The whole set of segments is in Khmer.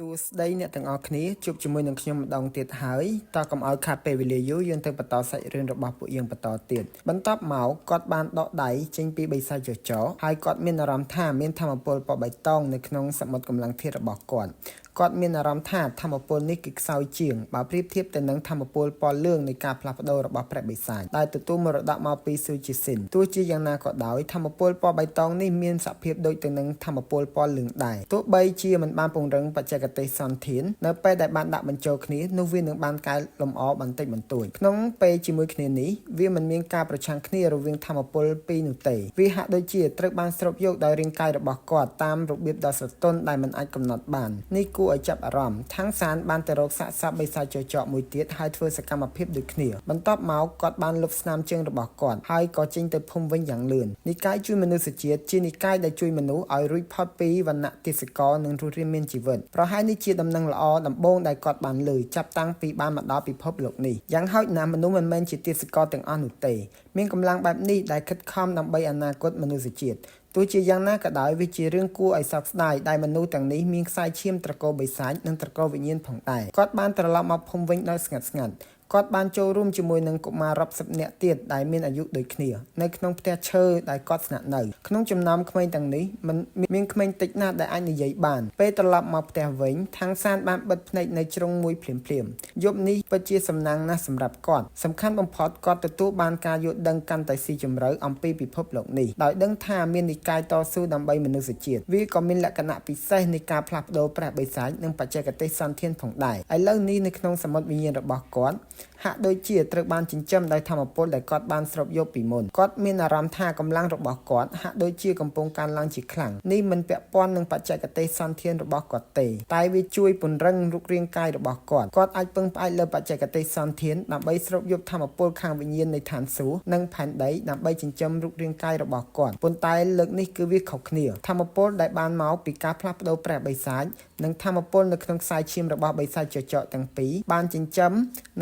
សួស្តីអ្នកទាំងអស់គ្នាជួបជាមួយនឹងខ្ញុំម្ដងទៀតហើយតោះកុំឲ្យខាតពេលវេលាយូរយើងទៅបន្តសាច់រឿងរបស់ពួកយើងបន្តទៀតបន្ទាប់មកគាត់បានដកដៃចេញពីបិសាចចចកហើយគាត់មានអារម្មណ៍ថាមានធម៌ពលពណ៌បៃតងនៅក្នុងសមុទ្រកម្លាំងធាតុរបស់គាត់គាត់មានអារម្មណ៍ថាធម៌ពលនេះគឺខ្សោយជាងបើប្រៀបធៀបទៅនឹងធម៌ពលពណ៌លឿងនៃការផ្លាស់ប្ដូររបស់ព្រះបិសាចដែលទទួលមរតកមកពីស៊ូជីស៊ីនទោះជាយ៉ាងណាក៏ដោយធម៌ពលពណ៌បៃតងនេះមានសភាពដូចទៅនឹងធម៌ពលពណ៌លឿងដែរទោះបីជាមិនបានពង្រឹងបច្ចេកទេសសន្ធាននៅពេលដែលបានដាក់បញ្ចូលគ្នានោះវានឹងបានកែលម្អបន្តិចបន្តួចក្នុងពេលជាមួយគ្នានេះវាមិនមានការប្រឆាំងគ្នារវាងធម៌ពលពីរនោះទេវាហាក់ដូចជាត្រូវបានស្រូបយកដោយរាងកាយរបស់គាត់តាមរបៀបដ៏ស្រទន់ដែលមិនអាចកំណត់បាននេះគួរឲ្យចាប់អារម្មណ៍ថាងសានបានទៅរកសាកសពបិសាចចចកមួយទៀតហើយធ្វើសកម្មភាពដូចគ្នាបន្ទាប់មកគាត់បានលុបស្នាមជើងរបស់គាត់ហើយក៏ចេញទៅភូមិវិញយ៉ាងលឿននិកាយជួយមនុស្សជាតិជានិកាយដែលជួយមនុស្សឲ្យរួចផុតពីវណ្ណៈទាសករនិងរស់រានមានជីវិតប្រហែលនេះជាដំណឹងល្អដំបូងដែលគាត់បានលើចាប់តាំងពីបានមកដល់ពិភពលោកនេះយ៉ាងហោចណាស់មនុស្សមិនមែនជាទាសករទាំងអស់នោះទេមានកម្លាំងបែបនេះដែលខិតខំដើម្បីអនាគតមនុស្សជាតិទោះជាយ៉ាងណាក៏ដោយវាជារឿងគួរឲ្យសោកស្ដាយដែលមនុស្សទាំងនេះមានខ្សែឈាមត្រកូលបិសាចនិងត្រកូលវិញ្ញាណផងដែរគាត់បានត្រឡប់មកភូមិវិញដោយស្ងាត់ស្ងាត់គាត់បានចូលរួមជាមួយនឹងកុមាររាប់សិបនាក់ទៀតដែលមានអាយុដូចគ្នានៅក្នុងផ្ទះឈើដែលគាត់ស្នាក់នៅក្នុងចំណោមក្មេងទាំងនេះមិនមានក្មេងតិចណាស់ដែលអាចនិយាយបានពេលត្រឡប់មកផ្ទះវិញថាងសានបានបិទភ្នែកនៅជ្រុងមួយភ្លាមភ្លាមយប់នេះពិតជាសំណាងណាស់សម្រាប់គាត់សំខាន់បំផុតគាត់ទទួលបានការយល់ដឹងកាន់តែស៊ីជម្រៅអំពីពិភពលោកនេះដោយដឹងថាមាននិកាយតស៊ូដើម្បីមនុស្សជាតិវាក៏មានលក្ខណៈពិសេសនៃការផ្លាស់ប្ដូរព្រះបិសាចនិងបច្ចេកទេសសន្ធានផងដែរឥឡូវនេះនៅក្នុងសមុទ្រវិញ្ញាណរបស់គាត់ហាក់ដូចជាត្រូវបានចិញ្ចឹមដោយធម៌ពលដែលគាត់បានស្រូបយកពីមុនគាត់មានអារម្មណ៍ថាកម្លាំងរបស់គាត់ហាក់ដូចជាកំពុងកើនឡើងជាខ្លាំងនេះមិនពាក់ព័ន្ធនឹងបច្ចេកទេសសន្ធានរបស់គាត់ទេតែវាជួយពង្រឹងរូបរាងកាយរបស់គាត់គាត់អាចពឹងផ្អែកលើបច្ចេកទេសសន្ធានដើម្បីស្រូបយកធម៌ពលខាងវិញ្ញាណនៃឋានសួគ៌និងផែនដីដើម្បីចិញ្ចឹមរូបរាងកាយរបស់គាត់ប៉ុន្តែលើកនេះគឺវាខុសគ្នាធម៌ពលដែលបានមកពីការផ្លាស់ប្ដូរព្រះបិសាចនិងធម៌ពលនៅក្នុងខ្សែឈាមរបស់បិសាចចចកទាំងពីរបានចិញ្ចឹម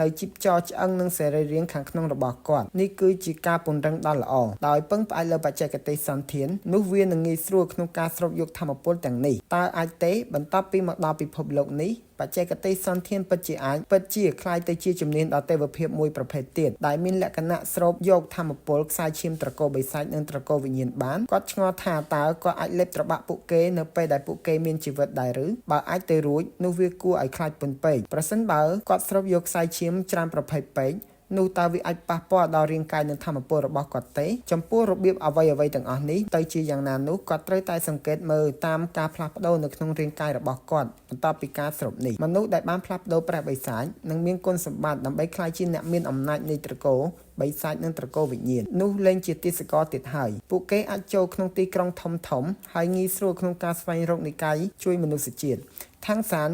នៅជីពចរឆ្អឹងនិងសរីរាង្គខាងក្នុងរបស់គាត់នេះគឺជាការពង្រឹងដ៏ល្អដោយពឹងផ្អែកលើបច្ចេកទេសសន្ធាននោះវានឹងងាយស្រួលក្នុងការស្រូបយកធម៌ពលទាំងនេះតើអាចទេបន្ទាប់ពីមកដល់ពិភពលោកនេះបច្ចេកទេសសន្ធានពិតជាអាចពិតជាក្លាយទៅជាជំនាញដ៏ទេវភាពមួយប្រភេទទៀតដែលមានលក្ខណៈស្រូបយកធម៌ពលខ្សែឈាមត្រកូលបិសាចនិងត្រកូលវិញ្ញាណបានគាត់ឆ្ងល់ថាតើគាត់អាចលេបត្របាក់ពួកគេនៅពេលដែលពួកគេមានជីវិតដែរឬបើអាចទៅរួចនោះវាគួរឲ្យខ្លាចពន់ពេកប្រសិនបើគាត់ស្រូបយកខ្សែឈាមច្រើនប្រភេទពេកនោះតើវាអាចប៉ះពាល់ដល់រាងកាយនិងធម៌ពលរបស់គាត់ទេចំពោះរបៀបអ្វីអ្វីទាំងអស់នេះទៅជាយ៉ាងណានោះគាត់ត្រូវតែសង្កេតមើលតាមការផ្លាស់ប្ដូរនៅក្នុងរាងកាយរបស់គាត់បន្ទាប់ពីការស្រូបនេះមនុស្សដែលបានផ្លាស់ប្ដូរព្រះបិសាចនឹងមានគុណសម្បត្តិដើម្បីក្លាយជាអ្នកមានអំណាចនៃត្រកូលបិសាចនិងត្រកូលវិញ្ញាណនោះលែងជាទាសករទៀតហើយពួកគេអាចចូលក្នុងទីក្រុងធំធំហើយងាយស្រួលក្នុងការស្វែងរកនិកាយជួយមនុស្សជាតិថាងសាន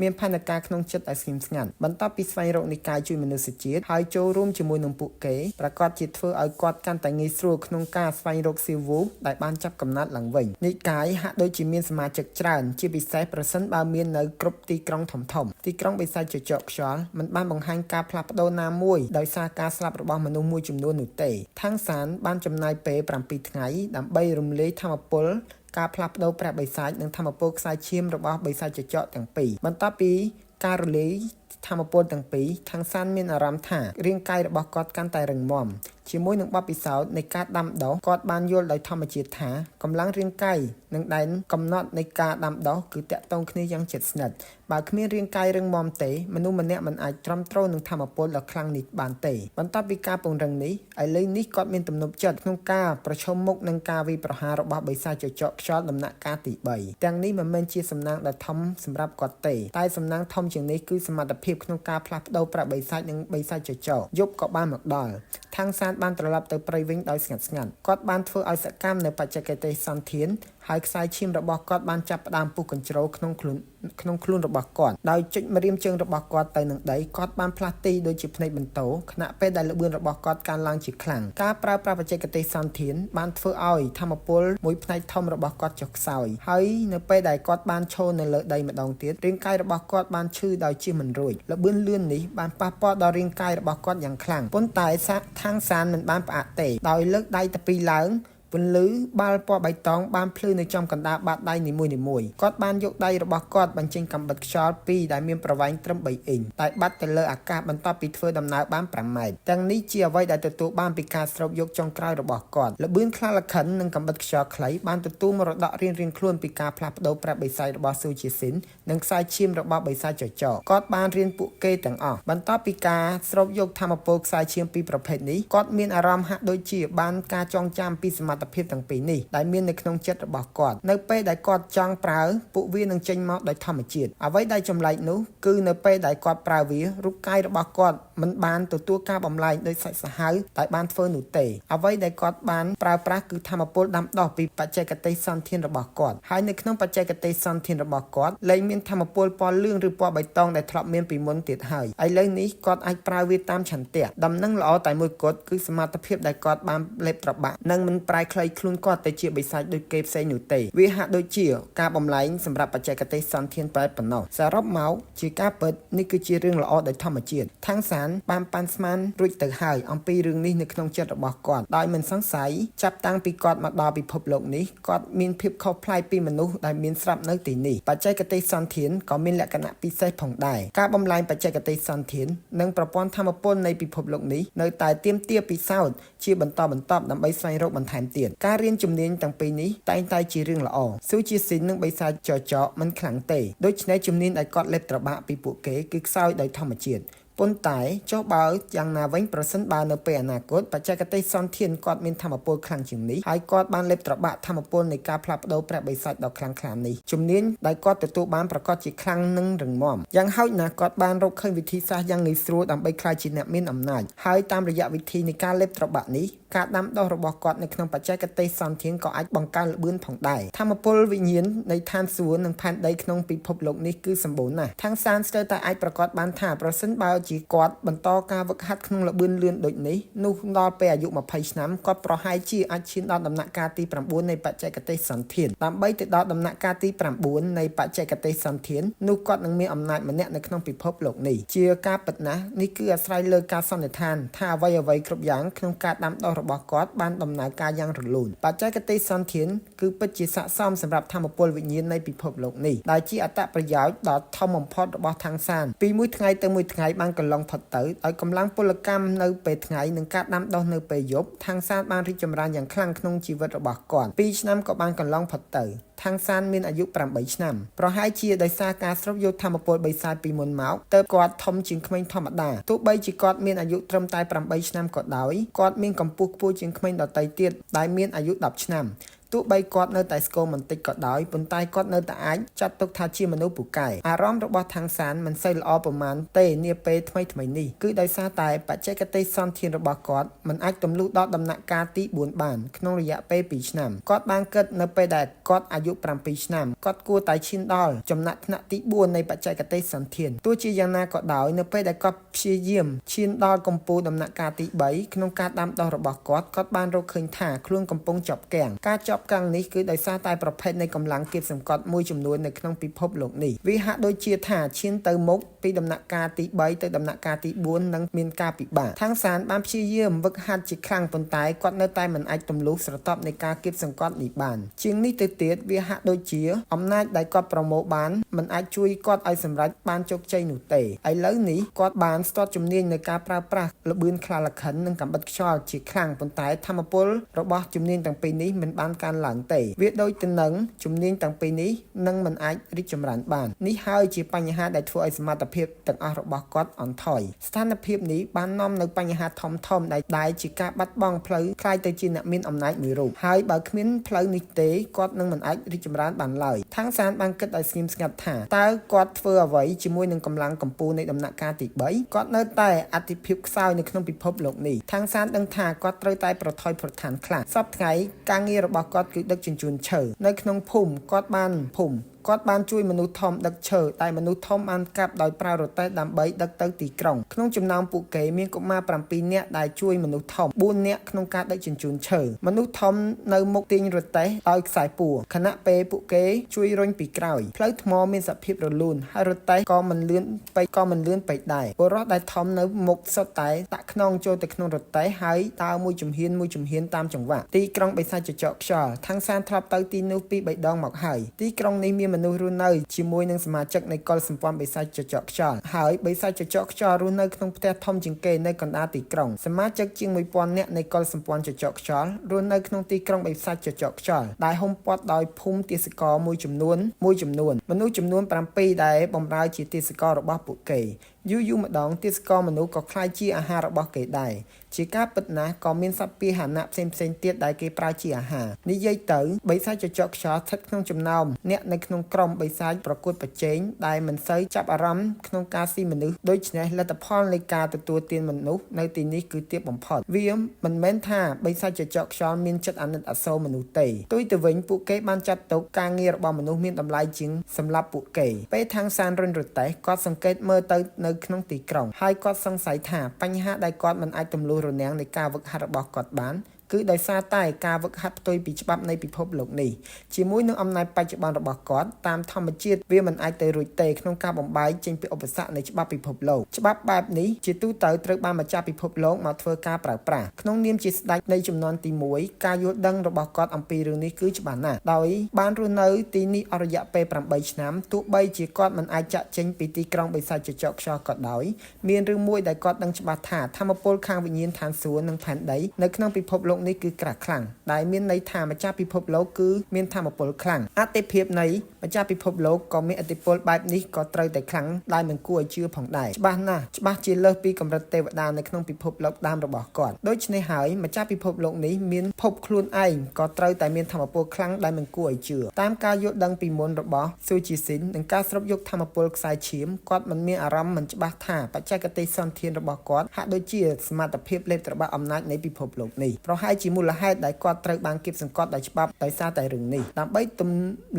មានផែនការក្នុងចិត្តឲ្យស្ងៀមស្ងាត់បន្ទាប់ពីស្វែងរកនិកាយជួយមនុស្សជាតិហើយចូលរួមជាមួយនឹងពួកគេប្រាកដជាធ្វើឲ្យគាត់កាន់តែងាយស្រួលក្នុងការស្វែងរកស៊ីវូដែលបានចាប់កំណត់ឡើងវិញនិកាយហាក់ដូចជាមានសមាជិកច្រើនជាពិសេសប្រសិនបើមាននៅគ្រប់ទីក្រុងធំធំទីក្រុងបិសាចចចកខ្យល់មិនបានបង្ហាញការផ្លាស់ប្ដូរណាមួយដោយសារការស្លាប់របស់មនុស្សមួយចំនួននោះទេថាងសានបានចំណាយពេល7ថ្ងៃដើម្បីរំលាយធម៌ពលការផ្លាស់ប្ដូរព្រះបិសាចនិងធម៌ពលខ្សែឈាមរបស់បិសាចចចកទាំងពីរបន្ទាប់ពីការរលាយធម៌ពលទាំងពីរថាងសានមានអារម្មណ៍ថារាងកាយរបស់គាត់កាន់តែរឹងមាំជាមួយនឹងបទពិសោធន៍នៃការដាំដុះគាត់បានយល់ដោយធម្មជាតិថាកម្លាំងរាងកាយនិងដែនកំណត់នៃការដាំដុះគឺតាក់ទងគ្នាយ៉ាងជិតស្និទ្ធបើគ្មានរាងកាយរឹងមាំទេមនុស្សម្នាក់មិនអាចទ្រាំទ្រនឹងធម៌ពលដ៏ខ្លាំងនេះបានទេបន្ទាប់ពីការពង្រឹងនេះឥឡូវនេះគាត់មានទំនុកចិត្តក្នុងការប្រឈមមុខនឹងការវាយប្រហាររបស់បិសាចចចកខ្យល់ដំណាក់កាលទី3ទាំងនេះមិនមែនជាសំណាងដ៏ធំសម្រាប់គាត់ទេតែសំណាងធំជាងនេះគឺសមត្ថភាពក្នុងការផ្លាស់ប្ដូរប្រាក់បិសាចនិងបិសាចចចកយប់ក៏បានមកដល់ថាងសានបានត្រឡប់ទៅព្រៃវិញដោយស្ងាត់ស្ងាត់គាត់បានធ្វើឲ្យសកម្មនៅបច្ចេកទេសសន្ធានហើយខ្សែឈាមរបស់គាត់បានចាប់ផ្ដើមពុះកញ្ជ្រោលក្នុងខ្លួនក្នុងខ្លួនរបស់គាត់ដោយចុចម្រាមជើងរបស់គាត់ទៅនឹងដីគាត់បានផ្លាស់ទីដូចជាភ្នែកបន្ទោខណៈពេលដែលល្បឿនរបស់គាត់កើនឡើងជាខ្លាំងការប្រើប្រាស់បច្ចេកទេសសន្ធានបានធ្វើឲ្យធម៌ពលមួយផ្នែកធំរបស់គាត់ចុះខ្សោយហើយនៅពេលដែលគាត់បានឈរនៅលើដីម្ដងទៀតរាងកាយរបស់គាត់បានឈឺដោយជៀសមិនរួចល្បឿនលឿននេះបានប៉ះពាល់ដល់រាងកាយរបស់គាត់យ៉ាងខ្លាំងប៉ុន្តែសាថាងសានមិនបានផ្អាកទេដោយលើកដៃតាពីរឡើងព ពន្លឺបាល់ពណ៌បៃតងបានភ្លឺនៅចំកណ្ដាលបាតដៃនីមួយៗគាត់បានយកដៃរបស់គាត់បញ្ចេញកាំបិតខ្យល់ពីរដែលមានប្រវែងត្រឹម3អ៊ីញតែបាត់ទៅលើអាកាសបន្ទាប់ពីធ្វើដំណើរបាន5ម៉ែត្រទាំងនេះជាអ្វីដែលទទួលបានពីការស្រូបយកចុងក្រោយរបស់គាត់ល្បឿនខ្លាលខិននិងកាំបិតខ្យល់ខ្លីបានទទួលមរតករៀងៗខ្លួនពីការផ្លាស់ប្ដូរប្រាក់បិសាចរបស់ស៊ូជាស៊ីននិងខ្សែឈាមរបស់បិសាចចចកគាត់បានរៀនពួកគេទាំងអស់បន្ទាប់ពីការស្រូបយកធម៌ពលខ្សែឈាមពីរប្រភេទនេះគាត់មានអារម្មណ៍ហាក់ដូចជាបានការចងចាំពីសមត្ថភាពទាំងពីរនេះដែលមាននៅក្នុងចិត្តរបស់គាត់នៅពេលដែលគាត់ចង់ប្រើពួកវានឹងចេញមកដោយធម្មជាតិអ្វីដែលចម្លែកនោះគឺនៅពេលដែលគាត់ប្រើវារូបកាយរបស់គាត់មិនបានទទួលការបំលែងដោយសាច់សាហាវតែបានធ្វើនោះទេអ្វីដែលគាត់បានប្រើប្រាស់គឺធម៌ពលដាំដុះពីបច្ចេកទេសសន្ធានរបស់គាត់ហើយនៅក្នុងបច្ចេកទេសសន្ធានរបស់គាត់លែងមានធម៌ពលពណ៌លឿងឬពណ៌បៃតងដែលធ្លាប់មានពីមុនទៀតហើយឥឡូវនេះគាត់អាចប្រើវាតាមឆន្ទៈដំណឹងល្អតែមួយគត់គឺសមត្ថភាពដែលគាត់បានលេបត្របាក់និងមិនប្រែក្លាយខ្លួនគាត់ទៅជាបិសាចដូចគេផ្សេងនោះទេវាហាក់ដូចជាការបំលែងសម្រាប់បច្ចេកទេសសន្ធានបែបប៉ុណ្ណោះសរុបមកជាការពិតនេះគឺជារឿងល្អដោយធម្មជាតិថងសានបានប៉ាន់ស្មានរួចទៅហើយអំពីរឿងនេះនៅក្នុងចិត្តរបស់គាត់ដោយមិនសង្ស័យចាប់តាំងពីគាត់មកដល់ពិភពលោកនេះគាត់មានភាពខុសប្លែកពីមនុស្សដែលមានស្រាប់នៅទីនេះបច្ចេកទេសសន្ធានក៏មានលក្ខណៈពិសេសផងដែរការបំលែងបច្ចេកទេសសន្ធាននិងប្រព័ន្ធធម្មពលនៃពិភពលោកនេះនៅតែទាមទារពិសោធន៍ជាបន្តបន្ទាប់ដើម្បីស្វែងរកបន្ថែមទៀតការរៀនជំនាញទាំងពីរនេះតែងតែជារឿងល្អស៊ូជាស៊ីននិងបិសាចចចកមិនខ្លាំងទេដូច្នេះជំនាញដែលគាត់លេបត្របាក់ពីពួកគេគឺខ្សោយដោយធម្មជាតិប៉ុន្តែចុះបើយ៉ាងណាវិញប្រសិនបើនៅពេលអនាគតបច្ចេកទេសសន្ធានគាត់មានធម៌ពលខ្លាំងជាងនេះហើយគាត់បានលេបត្របាក់ធម៌ពលនៃការផ្លាស់ប្ដូរព្រះបិសាចដ៏ខ្លាំងក្លានេះជំនាញដែលគាត់ទទួលបានប្រកាសជាខ្លាំងនិងរឹងមាំយ៉ាងហោចណាស់គាត់បានរកឃើញវិធីសាស្ត្រយ៉ាងងាយស្រួលដើម្បីក្លាយជាអ្នកមានអំណាចហើយតាមរយៈវិធីនៃការលេបត្របាក់នេះការដាំដុះរបស់គាត់នៅក្នុងបច្ចេកទេសសន្ធានក៏អាចបង្កើនល្បឿនផងដែរធម៌ពលវិញ្ញាណនៃឋានសួគ៌និងផែនដីក្នុងពិភពលោកនេះគឺសម្បូរណាស់ថងសានស្ទើរតែអាចប្រកាសបានថាប្រសិនបើជាគាត់បន្តការវឹកហាត់ក្នុងល្បឿនលឿនដូចនេះនោះដល់ពេលអាយុ20ឆ្នាំគាត់ប្រហែលជាអាចឈានដល់ដំណាក់កាលទី9នៃបច្ចេកទេសសន្ធានដើម្បីទៅដល់ដំណាក់កាលទី9នៃបច្ចេកទេសសន្ធាននោះគាត់នឹងមានអំណាចម្នាក់នៅក្នុងពិភពលោកនេះជាការពិតណាស់នេះគឺអាស្រ័យលើការសន្និដ្ឋានថាអ្វីៗគ្រប់យ៉ាងក្នុងការដាំដុះរបស់គាត់បានដំណើរការយ៉ាងរលូនបច្ចេកទេសសន្ធានគឺពិតជាស័ក្តិសមសម្រាប់ធម៌ពលវិញ្ញាណនៃពិភពលោកនេះដែលជាអត្ថប្រយោជន៍ដ៏ធំបំផុតរបស់ថងសានពីមួយថ្ងៃទៅមួយថ្ងៃបានកន្លងផុតទៅដោយកម្លាំងពលកម្មនៅពេលថ្ងៃនិងការដាំដុះនៅពេលយប់ថងសានបានរីកចម្រើនយ៉ាងខ្លាំងក្នុងជីវិតរបស់គាត់2ឆ្នាំក៏បានកន្លងផុតទៅថងសានមានអាយុ8ឆ្នាំប្រហែលជាដោយសារការស្រូបយកធម៌ពលបិសាចពីមុនមកទើបគាត់ធំជាងក្មេងធម្មតាទោះបីជាគាត់មានអាយុត្រឹមតែ8ឆ្នាំក៏ដោយគាត់មានកម្ពស់ខ្ពស់ជាងក្មេងដទៃទៀតដែលមានអាយុ10ឆ្នាំទោះបីគាត់នៅតែស្គមបន្តិចក៏ដោយប៉ុន្តែគាត់នៅតែអាចចាត់ទុកថាជាមនុស្សពូកែអារម្មណ៍របស់ថងសានមិនសូវល្អប្រមាណទេនាពេលថ្មីៗនេះគឺដោយសារតែបច្ចេកទេសសន្ធានរបស់គាត់មិនអាចទម្លុះដល់ដំណាក់កាលទី4បានក្នុងរយៈពេល2ឆ្នាំគាត់បានគិតនៅពេលដែលគាត់អាយុ7ឆ្នាំគាត់គួរតែឈានដល់ចំណាក់ថ្នាក់ទី4នៃបច្ចេកទេសសន្ធានទោះជាយ៉ាងណាក៏ដោយនៅពេលដែលគាត់ព្យាយាមឈានដល់កំពូលដំណាក់កាលទី3ក្នុងការដាំដុះរបស់គាត់គាត់បានរកឃើញថាខ្លួនកំពុងជាប់គាំងការជាប់កាំងនេះគឺដោយសារតែប្រភេទនៃកម្លាំងគៀបសង្កត់មួយចំនួននៅក្នុងពិភពលោកនេះវាហាក់ដូចជាថាឈានទៅមុខពីដំណាក់កាលទី3ទៅដំណាក់កាលទី4នឹងមានការពិបាកថងសានបានព្យាយាមវឹកហាត់ជាខ្លាំងប៉ុន្តែគាត់នៅតែមិនអាចទម្លុះស្រទាប់នៃការគៀបសង្កត់នេះបានជាងនេះទៅទៀតវាហាក់ដូចជាអំណាចដែលគាត់ប្រមូលបានមិនអាចជួយគាត់ឲ្យសម្រេចបានជោគជ័យនោះទេឥឡូវនេះគាត់បានស្ទាត់ជំនាញនៅការប្រើប្រាស់ល្បឿនខ្លាលខិននិងកាំបិតខ្យល់ជាខ្លាំងប៉ុន្តែធម៌ពលរបស់ជំនាញទាំងពីរនេះមិនបានកើនឡើងទេវាដូចទៅនឹងជំនាញទាំងពីរនេះនឹងមិនអាចរីកចម្រើនបាននេះហើយជាបញ្ហាដែលធ្វើឲ្យសមត្ថភាពទាំងអស់របស់គាត់អន់ថយស្ថានភាពនេះបាននាំនូវបញ្ហាធំធំដែលជាការបាត់បង់ផ្លូវក្លាយទៅជាអ្នកមានអំណាចមួយរូបហើយបើគ្មានផ្លូវនេះទេគាត់នឹងមិនអាចរីកចម្រើនបានឡើយថងសានបានគិតឲ្យស្ងៀមស្ងាត់ថាតើគាត់ធ្វើអ្វីជាមួយនឹងកម្លាំងកម្ពូលនៃដំណាក់កាលទី3គាត់នៅតែអធិភាពខ្សោយនៅក្នុងពិភពលោកនេះថងសានដឹងថាគាត់ត្រូវតែប្រថុយប្រឋានខ្លះសប្តាហ៍ថ្ងៃការងាររបស់គាត់គឺដឹកជញ្ជូនឈើនៅក្នុងភូមិគាត់បានភូមិ គាត់បានជួយមនុស្សធំដឹកឈើដែលមនុស្សធំបានកាប់ដោយប្រើរទេះដើម្បីដឹកទៅទីក្រុងក្នុងចំណោមពួកគេមានកុមារ7នាក់ដែលជួយមនុស្សធំ4នាក់ក្នុងការដឹកជញ្ជូនឈើមនុស្សធំនៅមុខទាញរទេះដោយខ្សែពួរខណៈពេលពួកគេជួយរុញពីក្រោយផ្លូវថ្មមានសភាពរលូនហើយរទេះក៏មិនលឿនពេកក៏មិនលឿនពេកដែរបុរសដែលធំនៅមុខសុទ្ធតែដាក់ខ្នងចូលទៅក្នុងរទេះហើយដើរមួយជំហានមួយជំហានតាមចង្វាក់ទីក្រុងបិសាចចចកខ្យល់ខាងសានធ្លាប់ទៅទីនោះពីរបីដងមកហើយទីក្រុងនេះមានមនុស្សរស់នៅជាមួយនឹងសមាជិកនៃកុលសម្ព័ន្ធបិសាចចចកខ្យល់ហើយបិសាចចចកខ្យល់រស់នៅក្នុងផ្ទះធំជាងគេនៅកណ្ដាលទីក្រុងសមាជិកជាង1000នាក់នៃកុលសម្ព័ន្ធចចកខ្យល់រស់នៅក្នុងទីក្រុងបិសាចចចកខ្យល់ដែលហ៊ុមព័ទ្ធដោយភូមិទាសករមួយចំនួនមួយចំនួនមនុស្សចំនួន7ដែលបម្រើជាទាសកររបស់ពួកគេយូរយូរម្ដងទាសករមនុស្សក៏ក្លាយជាអាហាររបស់គេដែរជាការពិតណាស់ក៏មានសត្វពាហនៈផ្សេងផ្សេងទៀតដែលគេប្រើជាអាហារនិយាយទៅបិសាចចចកខ្យល់ស្ថិតក្នុងចំណោមអ្នកនៅក្នុងក្រុមបិសាចប្រកួតប្រជែងដែលមិនសូវចាប់អារម្មណ៍ក្នុងការស៊ីមនុស្សដូច្នេះលទ្ធផលនៃការទទួលទានមនុស្សនៅទីនេះគឺទាបបំផុតវាមិនមែនថាបិសាចចចកខ្យល់មានចិត្តអាណិតអាសូរមនុស្សទេផ្ទុយទៅវិញពួកគេបានចាត់ទុកការងាររបស់មនុស្សមានតម្លៃជាងសម្រាប់ពួកគេពេលខាងសានរុនរទេះគាត់សង្កេតមើលទៅនៅក្នុងទីក្រុងហើយគាត់សង្ស័យថាបញ្ហាដែលគាត់មិនអាចទម្លុះរនាំងនៃការវឹកហាត់របស់គាត់បានគឺដោយសារតែការវឹកហាត់ផ្ទុយពីច្បាប់នៃពិភពលោកនេះជាមួយនឹងអំណាចបច្ចុប្បន្នរបស់គាត់តាមធម្មជាតិវាមិនអាចទៅរួចទេក្នុងការបំបែកចេញពីឧបសគ្គនៃច្បាប់ពិភពលោកច្បាប់បែបនេះជាទូទៅត្រូវបានម្ចាស់ពិភពលោកមកធ្វើការប្រើប្រាស់ក្នុងនាមជាស្ដេចនៃចំនួនទី1ការយល់ដឹងរបស់គាត់អំពីរឿងនេះគឺច្បាស់ណាស់ដោយបានរស់នៅទីនេះអស់រយៈពេល8ឆ្នាំទោះបីជាគាត់មិនអាចចាក់ចេញពីទីក្រុងបិសាចចចកខ្យល់ក៏ដោយមានរឿងមួយដែលគាត់ដឹងច្បាស់ថាធម្មពលខាងវិញ្ញាណឋានសួគ៌និងផែនដីនៅក្នុងពិភពលោកនេះគឺក្រាស់ខ្លាំងដែលមានន័យថាម្ចាស់ពិភពលោកគឺមានធម៌ពលខ្លាំងអតិភិបនៃម្ចាស់ពិភពលោកក៏មានឥទ្ធិពលបែបនេះក៏ត្រូវតែខ្លាំងដែលមិនគួរឲ្យជឿផងដែរច្បាស់ណាស់ច្បាស់ជាលើសពីកម្រិតទេវតានៅក្នុងពិភពលោកដើមរបស់គាត់ដូច្នេះហើយម្ចាស់ពិភពលោកនេះមានភពខ្លួនឯងក៏ត្រូវតែមានធម៌ពលខ្លាំងដែលមិនគួរឲ្យជឿតាមការយល់ដឹងពីមុនរបស់ស៊ូជីស៊ីននិងការស្រូបយកធម៌ពលខ្សែឈាមគាត់មិនមានអារម្មណ៍មិនច្បាស់ថាបច្ចេកទេសសន្ធានរបស់គាត់ហាក់ដូចជាសមត្ថភាពលេបត្របាក់អំណាចនៃពិភពលោកនេះប្រហែលជាមូលហេតុដែលគាត់ត្រូវបានគៀបសង្កត់ដោយច្បាប់ដោយសារតែរឿងនេះដើម្បីទំ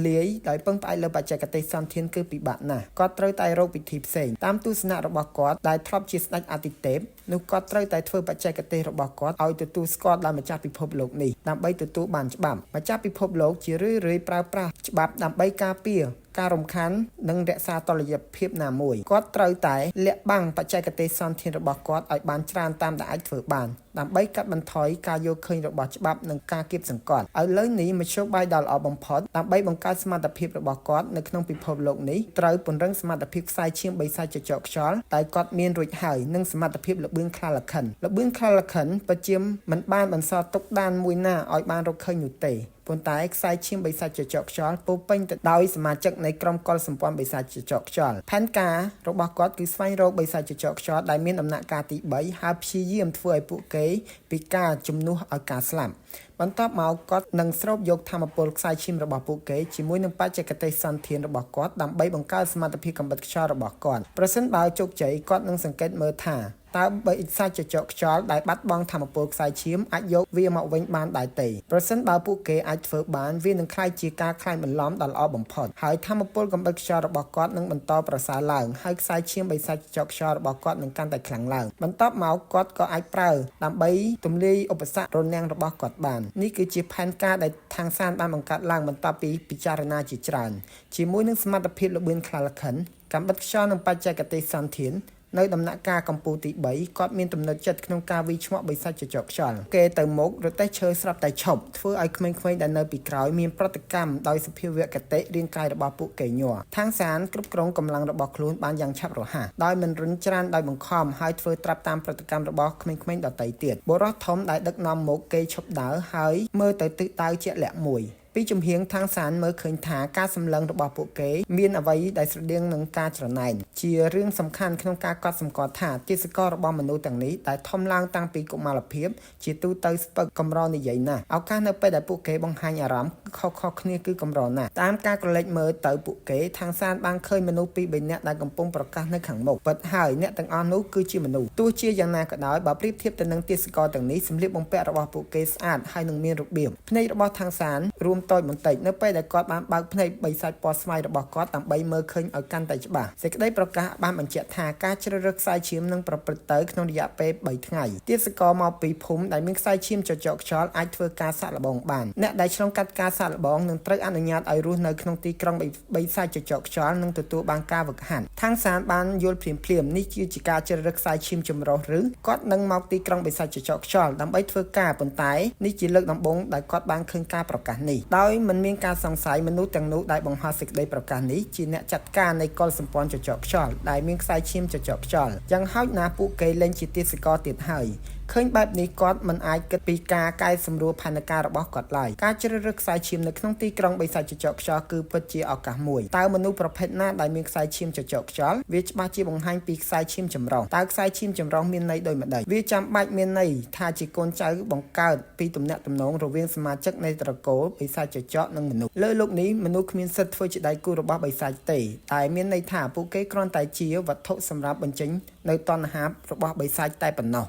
លាយដោយពឹងផ្អែកលើបច្ចេកទេសសន្ធានគឺពិបាកណាស់គាត់ត្រូវតែរកវិធីផ្សេងតាមទស្សនៈរបស់គាត់ដែលធ្លាប់ជាស្ដេចអាទិទេពនោះគាត់ត្រូវតែធ្វើបច្ចេកទេសរបស់គាត់ឲ្យទទួលស្គាល់ដោយម្ចាស់ពិភពលោកនេះដើម្បីទទួលបានច្បាប់ម្ចាស់ពិភពលោកជារឿយៗប្រើប្រាស់ច្បាប់ដើម្បីការពារការរំខាននិងរក្សាតុល្យភាពណាមួយគាត់ត្រូវតែលាក់បាំងបច្ចេកទេសសន្ធានរបស់គាត់ឲ្យបានច្រើនតាមដែលអាចធ្វើបានដើម្បីកាត់បន្ថយការយល់ឃើញរបស់ច្បាប់និងការគៀបសង្កត់ឥឡូវនេះមធ្យោបាយដ៏ល្អបំផុតដើម្បីបង្កើតសមត្ថភាពរបស់គាត់នៅក្នុងពិភពលោកនេះត្រូវពង្រឹងសមត្ថភាពខ្សែឈាមបិសាចចចកខ្យល់ដែលគាត់មានរួចហើយនិងសមត្ថភាពលបឿនខ្លារខិនលបឿនខ្លារខិនពិតជាមិនបានបន្សល់ទុកដានមួយណាឲ្យបានរកឃើញនោះទេប៉ុន្តែខ្សែឈាមបិសាចចចកខ្យល់ពោពេញទៅដោយសមាជិកនៃក្រុមកុលសម្ព័ន្ធបិសាចចចកខ្យល់ផែនការរបស់គាត់គឺស្វែងរកបិសាចចចកខ្យល់ដែលមានដំណាក់កាលទី3ហើយព្យាយាមធ្វើឲ្យពួកគេពីការជំនួសឲ្យការស្លាប់បន្ទាប់មកគាត់នឹងស្រូបយកធម៌ពលខ្សែឈាមរបស់ពួកគេជាមួយនឹងបច្ចេកទេសសន្ធានរបស់គាត់ដើម្បីបង្កើតសមត្ថភាពកំបិតខ្យល់របស់គាត់ប្រសិនបើជោគជ័យគាត់នឹងសង្កេតមើលថាតើបិសាចចចកខ្យល់ដែលបាត់បង់ធម៌ពលខ្សែឈាមអាចយកវាមកវិញបានដែរទេប្រសិនបើពួកគេអាចធ្វើបានវានឹងក្លាយជាការក្លែងបន្លំដ៏ល្អបំផុតហើយធម៌ពលកំបិតខ្យល់របស់គាត់នឹងបន្តប្រសើរឡើងហើយខ្សែឈាមបិសាចចចកខ្យល់របស់គាត់នឹងកាន់តែខ្លាំងឡើងបន្ទាប់មកគាត់ក៏អាចប្រើដើម្បីទម្លាយឧបសគ្គរនាំងរបស់គាត់បាននេះគឺជាផែនការដែលខាងសានបានបង្កើតឡើងបន្ទាប់ពីពិចារណាជាច្រើនជាមួយនឹងសមត្ថភាពលបឿនខ្លារខិនកំបិតខ្យល់និងបច្ចេកទេសសន្ធាននៅដំណាក់កាលកម្ពូលទី3គាត់មានទំនុកចិត្តក្នុងការវិឆ្មក់បិសាចចចកខ្យល់គេទៅមុខរទេះឈើស្រាប់តែឈប់ធ្វើឲ្យក្មេងៗដែលនៅពីក្រោយមានប្រតិកម្មដោយសភាវគតិរាងកាយរបស់ពួកគេញ័រខាងសានគ្រប់គ្រងកម្លាំងរបស់ខ្លួនបានយ៉ាងឆាប់រហ័សដោយមិនរុញច្រានដោយបង្ខំហើយធ្វើត្រាប់តាមប្រតិកម្មរបស់ក្មេងៗដទៃទៀតបុរសធំដែលដឹកនាំមុខគេឈប់ដើរហើយមើលទៅទិសដៅជាក់លាក់មួយពីជំហៀងខាងសានមើលឃើញថាការសម្លឹងរបស់ពួកគេមានអ្វីដែលស្រដៀងនឹងការច្រណែនជារឿងសំខាន់ក្នុងការកត់សម្គាល់ថាទាសកររបស់មនុស្សទាំងនេះដែលធំឡើងតាំងពីកុមារភាពជាទូទៅស្ពឹកកម្រនិយាយណាស់ឱកាសនៅពេលដែលពួកគេបង្ហាញអារម្មណ៍ខុសៗគ្នាគឺកម្រណាស់តាមការក្រឡេកមើលទៅពួកគេខាងសានបានឃើញមនុស្សពីរបីនាក់ដែលកំពុងប្រកាសនៅខាងមុខពិតហើយអ្នកទាំងអស់នោះគឺជាមនុស្សទោះជាយ៉ាងណាក៏ដោយបើប្រៀបធៀបទៅនឹងទាសករទាំងនេះសម្លៀកបំពាក់របស់ពួកគេស្អាតហើយនឹងមានរបៀបភ្នែករបស់ខាងសានរួម តូចបន្តិចនៅពេលដែលគាត់បានបើកភ្នែកបិសាចពណ៌ស្វាយរបស់គាត់ដើម្បីមើលឃើញឲ្យកាន់តែច្បាស់សេចក្តីប្រកាសបានបញ្ជាក់ថាការជ្រើសរើសខ្សែឈាមនឹងប្រព្រឹត្តទៅក្នុងរយៈពេល3ថ្ងៃទាសករមកពីភូមិដែលមានខ្សែឈាមចចកខ្យល់អាចធ្វើការសាកល្បងបានអ្នកដែលឆ្លងកាត់ការសាកល្បងនឹងត្រូវអនុញ្ញាតឲ្យរស់នៅក្នុងទីក្រុងបិសាចចចកខ្យល់និងទទួលបានការវឹកហាត់ខាងសានបានយល់ភ្លាមៗនេះគឺជាការជ្រើសរើសខ្សែឈាមចម្រុះឬគាត់នឹងមកទីក្រុងបិសាចចចកខ្យល់ដើម្បីធ្វើការប៉ុន្តែនេះជាលើកដំបូងដែលគាត់បានឃើញការប្រកាសនេះដោយមិនមានការសង្ស័យមនុស្សទាំងនោះដែលបង្ហោះសេចក្តីប្រកាសនេះជាអ្នកចាត់ការនៃកុលសម្ព័ន្ធចចកខ្យល់ដែលមានខ្សែឈាមចចកខ្យល់យ៉ាងហោចណាស់ពួកគេលែងជាទាសករទៀតហើយឃើញបែបនេះគាត់មិនអាចគិតពីការកែសម្រួលផែនការរបស់គាត់ឡើយការជ្រើសរើសខ្សែឈាមនៅក្នុងទីក្រុងបិសាចចចកខ្យល់គឺពិតជាឱកាសមួយតើមនុស្សប្រភេទណាដែលមានខ្សែឈាមចចកខ្យល់វាច្បាស់ជាបង្ហាញពីខ្សែឈាមចម្រុះតើខ្សែឈាមចម្រុះមានន័យដូចម្តេចវាចាំបាច់មានន័យថាជាកូនចៅបង្កើតពីទំនាក់ទំនងរវាងសមាជិកនៃត្រកូលបិសាចចចកនិងមនុស្សលើលោកនេះមនុស្សគ្មានសិទ្ធិធ្វើជាដៃគូរបស់បិសាចទេតែមានន័យថាពួកគេគ្រាន់តែជាវត្ថុសម្រាប់បញ្ចេញនៅតណ្ហារបស់បិសាចតែប៉ុណ្ណោះ។